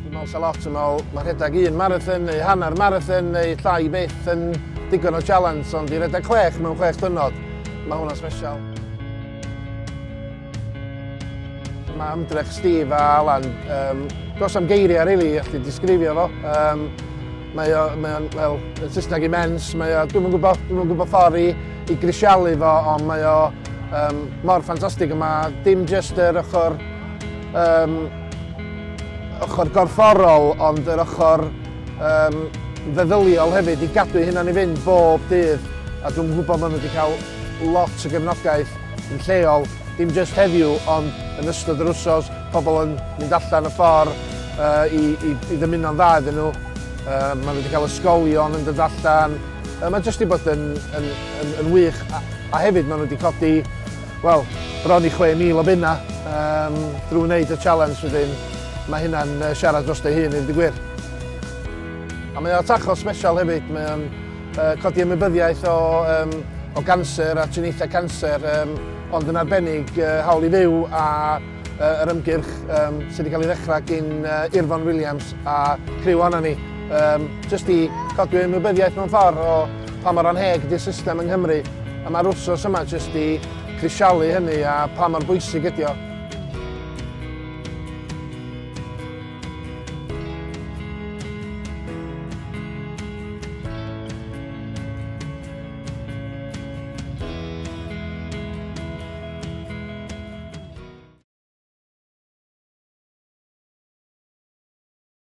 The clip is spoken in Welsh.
Dwi'n meddwl sa lot yn meddwl, mae rhedeg un marathon neu hanner marathon neu llai byth yn digon o challenge, ond i redeg 6 mewn 6 diwrnod, mae hwnna'n special. Mae ymdrech Steve a Alan, does am geiriau really i allu disgrifio fo. Mae o'n, wel, yn Saesneg immense, mae o, dwi'm yn gwybod ffordd i grisialu fo, ond mae o mor ffantastig yma, dim jyst yr ochr, ochr gorfforol, ond yr ochr feddyliol hefyd, i gadw eu hunan i fynd bob dydd. A dwi'n gwybod maen nhw wedi cael lot o gefnogaeth yn lleol, dim jyst heddiw, ond yn ystod yr wsos, pobl yn mynd allan y ffordd i ddymuno'n dda iddyn nhw. Maen nhw wedi cael ysgolion yn dod allan. Mae jyst wedi bod yn wych, a hefyd maen nhw wedi codi, wel, bron i 6,000 o bunna drwy wneud y challenge wedyn. Mae hynna'n siarad dros ei hun i ddweud y gwir. A mae o'n tacho special hefyd, mae o'n codi ymwybyddiaeth o ganser a triniaethau canser, ond yn arbennig Hawl i Fyw a yr ymgyrch sydd wedi cael ei ddechrau gyn Irfon Williams a criw ohonan ni. Jyst i codi ymwybyddiaeth mewn ffordd o pa mor anheg ydy'r system yng Nghymru. A mae'r wsos yma jyst i crisialu hynny a pa mor bwysig ydy o.